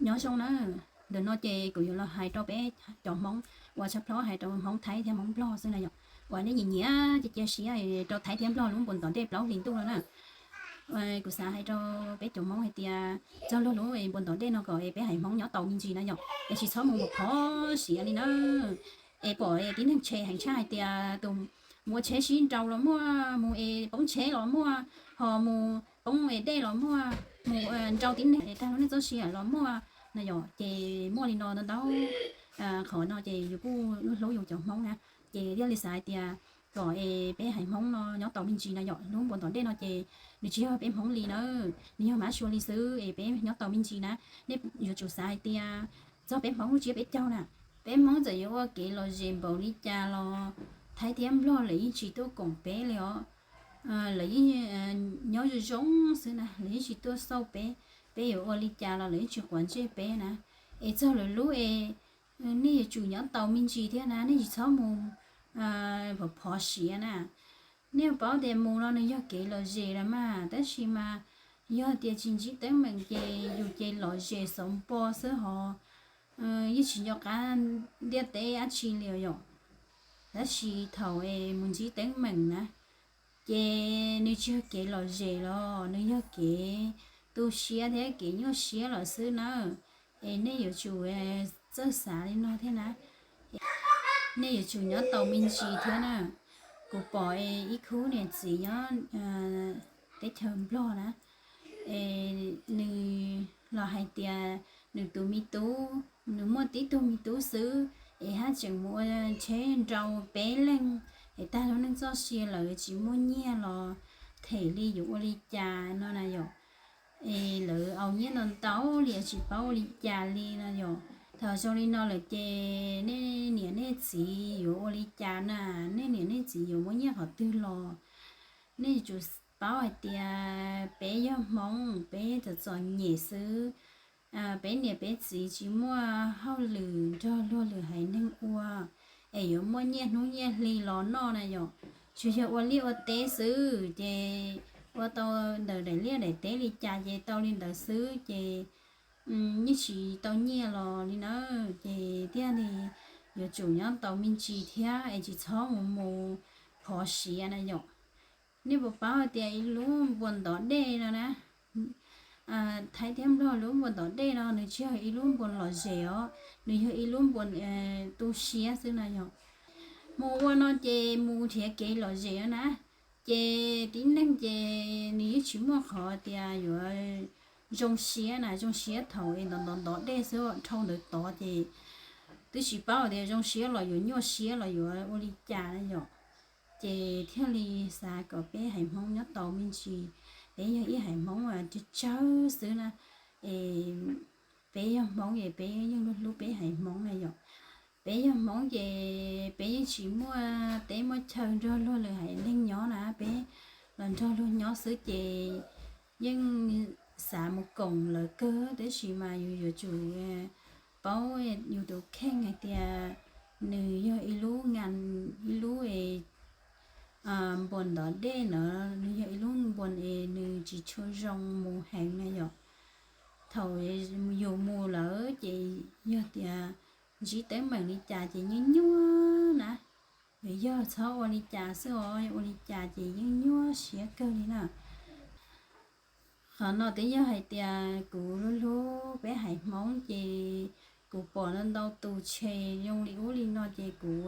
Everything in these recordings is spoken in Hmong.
Nyob zoo na, ntawm no ces kuv yuav los hais rau peb cov Hmoob uas tshaj plaws hais rau Hmoob Thaib thiab Hmoob Nplog xwb na yom. Uas nej nyiam nyiam ces cia siab rau Thaib thiab Nplog lub npuas tom dej plaub hlis ntuj no na. Kuv xav hais rau peb cov Hmoob hais tias txog luag lub npuas tom dej no kom es peb haiv Hmoob nyob tau me ntsis na yom, es tsis txhob mus phov siav li na. Es pom tib neeg tshem heev tshaj hais tias tus mus ua tsheb sib nrau los muaj, mus es poob tsheb los muaj, ho mus poob es dej los muaj, mus nrau tib neeg es tag lub neej txoj sia los muaj na yom. Ces muaj li no ntau ntau qhov no ces yus kuj hlub yus cov Hmoob na. Ces thiaj li xav hais tias kom es peb haiv Hmoob no nyob tau me ntsis na yom. Lub npuas tom dej no ces nws tsis yog peb Hmoob li na, nws yog mab sua li xwb es peb nyob tau me ntsis na. Nej yuav tsum xav hais tias txog peb Hmoob lub tsiab peb caug na, peb Hmoob txawm yuav ua kev lom zem npaum li cas los Thaib thiab Nplog lawv yeej tsis tuaj koom peb li os. Lawv yeej nyob zoo zoo xwb na, lawv yeej tsis tuaj xauj peb. Peb yuav ua li cas los lawv yeej tsis quav ntsej peb na. Es txog lawv lub es nej yuav tsum nyob tau me ntsis thiab na, nej tsis txhob mus phov phov siav na. Nej paub tias mus no nws yog kev lom zem los mas, tab sis mas yog tias tsis ntsib teeb meem ces yus ces lom zem xauv npo xwb hos yeej tsis nco qab ntiaj teb dab tsi li yom. Tab sis thaum es mus ntsib teeb meem na, ces nws tsis yog kev lom zem los nws yog kev tu siab thiab kev nyuaj siab lawm xwb na. Es nej yuav tsum txawj xav li no thiab na. Nej yuav tsum nyob tau me ntsis thiab na. Kuv pom es ib khub niam txiv nyob teb chaws Nplog na, es nws los hais tias nws tus me tub, nws muaj tib tug me tub xwb, es haj tseem mus ua tsheb nrau peb leeg, es tag lub neej txoj sia lawm tsis muaj nyiaj los them li yuav ua li cas no na yom. Es lawv au nyiaj ntau ntau li tsis paub ua li cas li no yom. Thaum zoo li no lawm ces nej niam nej txiv yuav ua li cas na, nej niam nej txiv yuav muab nyiaj qhov twg los? Nej yuav tsum paub hais tias peb yog Hmoob, peb txom txom nyem xwb, peb niam peb txiv tsis muaj hauj lwm nrog luag lwm haiv neeg ua, es yuav muaj nyiaj hnub nyiaj hli los noj na yom. Tsuas yog ua liaj ua teb xwb ces ua tau ntawm daim liaj daim teb li cas ces tau li ntawd xwb ces yeej tsis tau nyiaj los li na. Ces thiaj li yuav tsum nyob tau me ntsis thiab es tsis txhob mus mus phov siav na yom. Nej puas paub hais tias ib lub npuas ntov dej no na, Thaib thiab Nplog lub npuas ntov dej no nws tsis yog ib lub npuas lom zem os, nws yog ib lub npuas tu siab xwb na yom. Mus ua no ces mus nrhiav kev lom zem na, ces tib neeg ces nws yeej tsis muaj qhov tias yuav zoo siab na, zoo siab thaum es ntov ntov ntov dej xwb, dhau ntawd tod ces twb tsis paub tias zoo siab los yuav nyuaj siab los yuav ua li cas na yom. Ces thiaj li xav kom peb haiv Hmoob nyob tau me ntsis, peb yog ib haiv Hmoob tsawg tsawg xwb na, es peb yog Hmoob es peb yeej hlub hlub peb haiv Hmoob na yom. Peb yog Hmoob ces peb yeej tsis muaj teb muaj chaw nrog luag lwm haiv neeg nyob na, peb los nrog luag nyob xwb ces yeej xav mus koom lawv kawg, tab sis mas yus yuav tsum paub yus tus kheej hais tias nws yog ib lub ngas, ib lub npuas ntov dej na, nws yog ib lub npuas es nws tsis tshua zoo mus heev na yom. Thaum yus mus lawm ces yog tias ntsib teeb meem li cas ces yeej nyuaj na. Yog txhob ua li cas xwb os, ua li cas ces yeej nyuaj siab kawg li na. Qhov no twb yog hais tias kuv hlub hlub peb haiv Hmoob ces kuv pom ntau ntau tus tshem zoo li ub li no ces kuv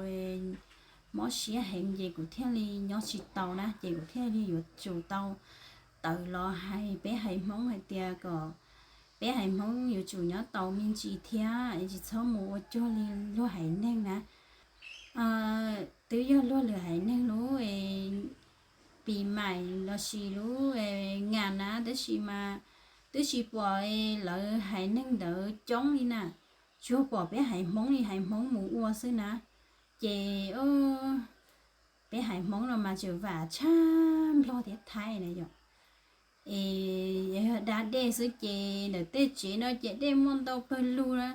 mob siab heev ces kuv thiaj li nyob tsis tau na, ces kuv thiaj li yuav tsum tau tawm los hais peb haiv Hmoob hais tias kom peb haiv Hmoob yuav tsum nyob tau me ntsis thiab es tsis txhob mus ua cuag li luag haiv neeg na. Twb yog luag lwm haiv neeg lub pis mais lossis lub ngas na, tab sis mas twb tsis pom lawv haiv neeg ntawd coob li na, tsuas pom peb haiv Hmoob li haiv Hmoob mus ua xwb na. Ces peb haiv Hmoob no mas tseem vam tshaj Nplog thiab Thaib na yom. Es yog da dej xwb ces ntawm tej tsev no ces dej muaj ntau pawg lug na,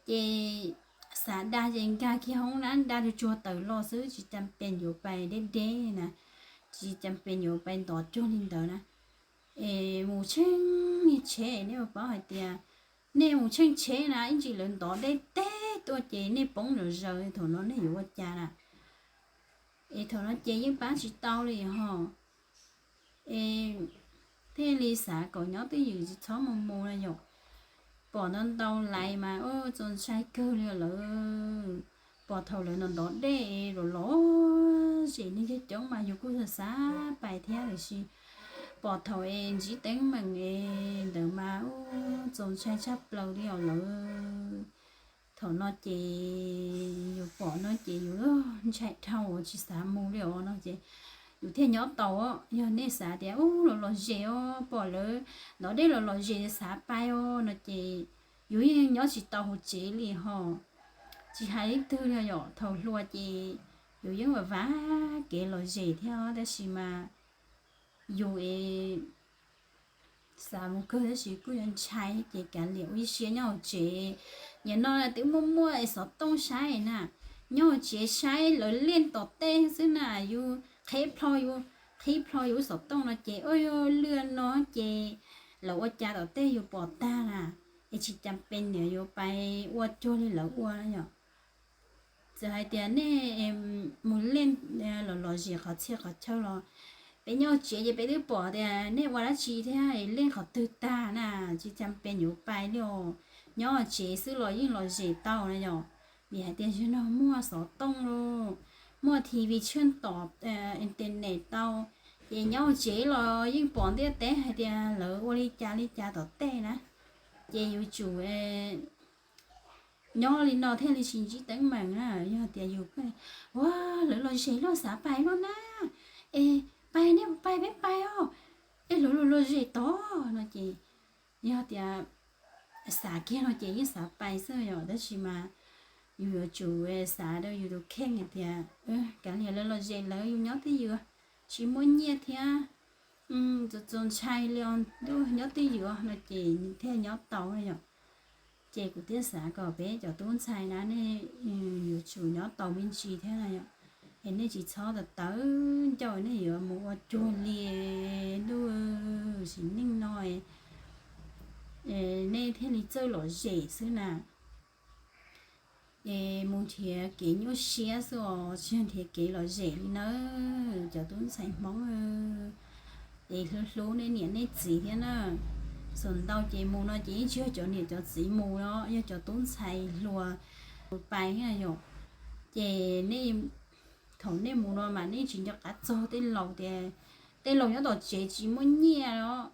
ces xav da ces nkag kiag hoob na, da tsuag tsuag tawm los xwb, tsis cam pes yuav pais deb deb na, tsis cam pes yuav pais ntov cuag li ntawd na. Es mus tsheej niag tsheb, nej puas paub hais tias nej mus tsheej tsheb na ib ntsis lawv ntov dej teg tuaj ces nej poob zom zaws, thaum no nej yuav ua cas na? Es thaum no ces yeej pab tsis tau li hos. Es thiaj li xav kom nyob twj ywm tsis txhob mus mus na yom. Pom ntau ntau lais mas txaus ntshai kawg li lawm. Pom thaum lawv ntov ntov dej los los zem neeg coob coob mas yus kuj xav xav pais thiab, tiam sis pom thaum es ntsib teeb meem es ntawd mas txaus ntshai tshaj plaws li os lawm. Thaum no ces yus pom no ces yus ntshai dhau tsis xav mus li os no ces yus thiaj nyob tau. Yog nej xav tias ub los los zem os, pom lawv ntov dej los los zem xav pais os no ces yus yeej nyob tsis tau hauv tsev li hos. Tsis hais leej twg li yom, thaum hluas ces yus yeej vam vam kev los zem thiab, tab sis mas yus es xav mus kawg tab sis kuj yuav ntshai ces kav liam ua ib siab nyob hauv tsev. Nim no twb muaj muaj xov tooj saib na, nyob hauv tsev saib lawv leej tom tej xwb na, yus qhib plho, yus qhib plho yus xov tooj no ces ua lwj no ces lawv ua cas tom tej yus pom tag na, es tsis cam pes niam yuav pais ua cuag li lawv ua yom. Txawm hais tias nej mus leej los los zem qhov txhia qhov chaw los peb nyob tsev ces peb twb pom tias nej ua dab tsi thiab leej qhov twg tag na, tsis cam pes yuav pais li os. Nyob tsev xwb los yeej los zem tau na yom, vim hais tias zaum no muaj xov tooj los muaj T V tsheej tom internet tau, ces nyob tsev los yeej pom ntiaj teb hais tias lawv ua li cas li cas tom tej na, ces yuav tsum nyob li no thiaj li tsis ntsib teeb meem na. Yog tias yus ua lawv los zem los xav pais los na, es pais nej pais peb pais os, es lawv los los zem tod no ces yog tias xav kiag no ces yeej xav pais xwb yom, tab sis mas yus yuav tsum xav rau yus tus kheej hais tias kav liam lawv los zem lawv, yus nyob twj ywm tsis muaj nyiaj thiab, txaus ntshai li os, ntuj nyob twj ywm no ces thiaj nyob tau yom. Ces kuv thiaj xav kom peb cov tub ntxhais na nej yuav tsum nyob tau me ntsis thiab na yom, es nej tsis txhob tawv tawv ncauj nej yuav mus ua cuag li ntuj sim neej no nej thiaj li txawj lom zem xwb na. Es mus nrhiav kev nyuaj siab xwb os, tsis yog nrhiav kev lom zem li nawb cov tub ntxhais Hmoob. Es hlub hlub nej niam nej txiv thiab na. Xav ntau ces mus no ces yeej tsis yog cov niam cov txiv mus os, yog cov tub ntxhais hluas mus pais yom. Ces thaum nej mus no mas nej tsis nco qab txog tej laus tias, tej laus nyob tom tsev tsis muaj nyiaj os,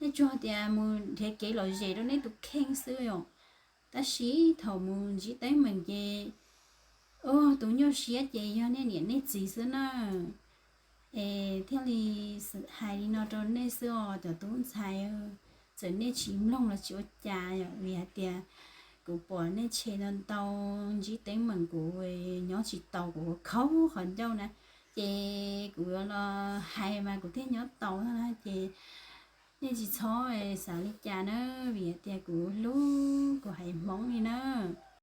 nej tsuas tias mus nrhiav kev lom zem rau nej tus kheej xwb os. Tab sis thaum mus ntsib teeb meem ces tus nyuaj siab ces yog nej niam nej txiv xwb na. Es thiaj li hais li no rau nej xwb os cov tub ntxhais. Txawm nej tsis mloog los tsis ua cas yom, vim hais tias kuv pom nej tshe ntau ntau ntsib teeb meem kuv nyob tsis tau, kuv khaub qhov ncauj na, ces kuv yuav los hais mas kuv thiaj nyob tau na. Ces nej tsis txhob xav li cas na, vim hais tias kuv hlub, kuv haiv Hmoob li na.